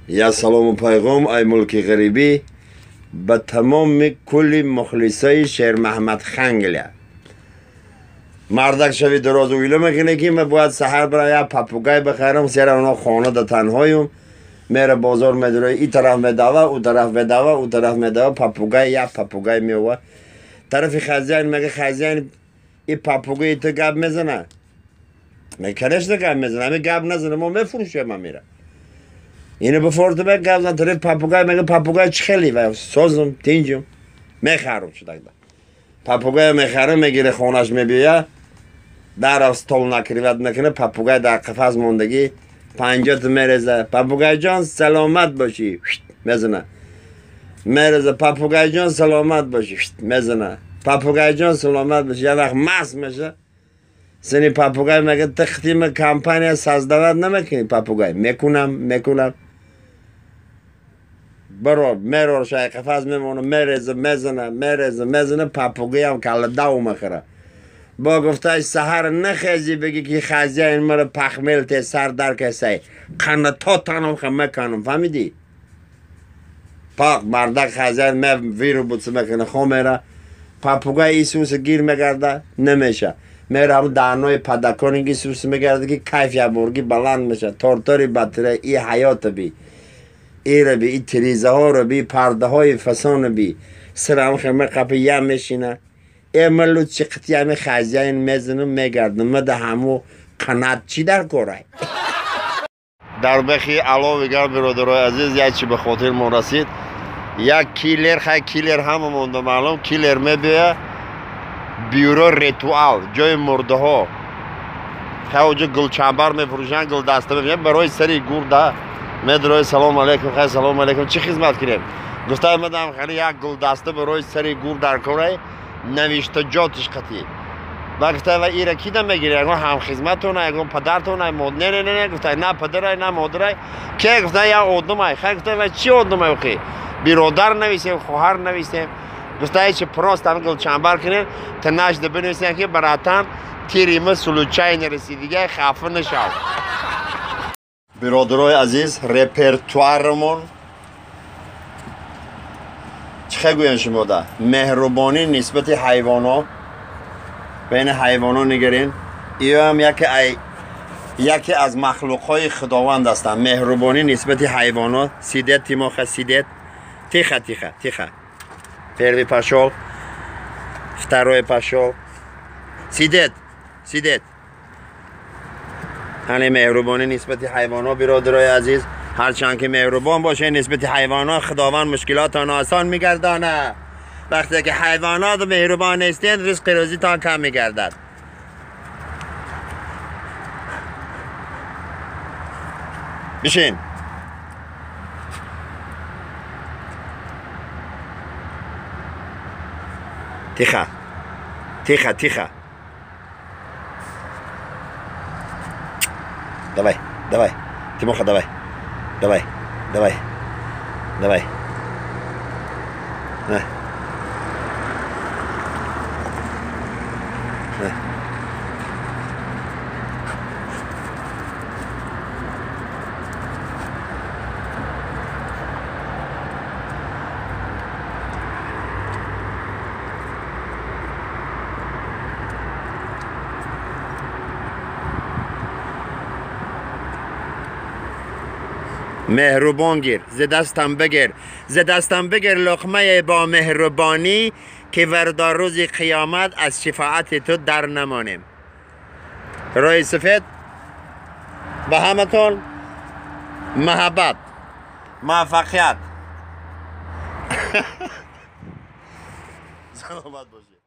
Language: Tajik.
Я салому пайғом ай мулки ғарибӣ ба тамоми кулли мухлисои Шермаҳмад Хангля. Мардак шави дароз уйла мекунад, ки ман бояд саҳар бирам як попугай бихарам, зера оно хона да танҳоюм. Мера бозор медура, и тараф медава, у тараф медава, у тараф медава, попугай як попугай меова. Тарафи хозяин мега: хозяин, и попугай ту гап мезана? Мега: конечно, гап мезана, ами гап назана, мо мефурӯшем амира. Ино бифорта мега гап зан. Тарафи попугай мега: попугай чӣ хели? Ва созум, тинҷум, мехарам шудагда. Попугая мехарам, мегире, хонаш мебиёя, дар стол накрывать мекунад, попугай дар қафас мондагӣ, 50 мереза. Попугайҷон, саломат бошӣ, мезана. Мереза, попугайҷон, саломат бошӣ, мезана. Попугайҷон, саломат бошӣ. Як вақт маст меша. Сини попугай мега: ту хитима компания создавать намекунӣ? Попугай: мекунам, мекунам. Барор мерор шай қафас мемона, мереза, мезана, мереза, мезана, попугаям калла дав мехӯра. Бо гуфташ: саҳар нахези, бигӣ ки хозяин мара пахмел те сар дар касай, қана то танам ха меканам, фаҳмидӣ? Пак мардак хозяин ме виру бутс мекунад, хо мера, попугай исуса гир мегарда, намеша. Мера ҳам даҳанои подоконник исус мегарда, ки кайф яборгӣ баланд меша. Тортори батира и ҳаёта би, ира би, и тирезаҳоро би, пардаҳои фасона би, сирам хема қапи я мешина. Эмалу чиқити ами хозяин мезанам, мегардам, мада ҳаму қанат чӣ дар корай? Дар бахи алови гар, биродарои азиз, як чи ба хотирмон расид. Як киллер, хай, киллер ҳама монда маълум, киллер мебиёя бюро ритуал, ҷои мурдаҳо. Хай, оҷо гулчамбар мефурӯшанд, гулдаста мефурӯшанд барои сари гурда. Медрои: салом алейкум. Хай, салом алейкум, чӣ хизмат кунем? Гуфта: мадам, хали як гулдаста барои сари гур дар корай, навиштаҷотиш қатӣ. Ба гуфта: ва ира кида мегири, ягон ҳамхизматона, ягон падартона? Не, не, не, гуфта, на падарай, на модарай. Ке? Гуфта, як одамай. Хай, гуфта, ва чӣ одамай охи, биродар нависем, хоҳар нависем? Гуфта, чи просто ҳам гулчамбар кунем, танашда бинависем, ки братан, тири ма случайно расидига, хафа нашав. Биродарои азиз, репертуарамон чӣ хел гӯям шумода? Меҳрубонӣ нисбати ҳайвоно. Байни ҳайвоно нигарен, иам яке аз махлуқҳои худованд ҳастанд. Меҳрубонӣ нисбати ҳайвоно. Сидеть, Тимоха, сидеть. Тихо, тихо, тихо. Первый пошел, второй пошел. Сидеть, сидеть. Ҳане меҳрубонӣ нисбати ҳайвоно. Биродарои азиз, ҳарчанд ки меҳрубон бошед нисбати ҳайвонот, худованд мушкилотон осон мегардонад. Вақте ки ҳайвонот меҳрубон нестед, ризқи рӯзитон кам мегардад. Бишин. Тихо, тихо, тихо. Давай, давай, Тимоха, давай, давай, давай, давай. На. На. Меҳрубон гир, зе дастам бигир, зе дастам бигир луқмае бо меҳрубонӣ, ки варда рӯзи қиёмат аз шифоати ту дар намонем. Рӯи сафед ба ҳаматон муҳаббат, муваффақият, саломат бошед.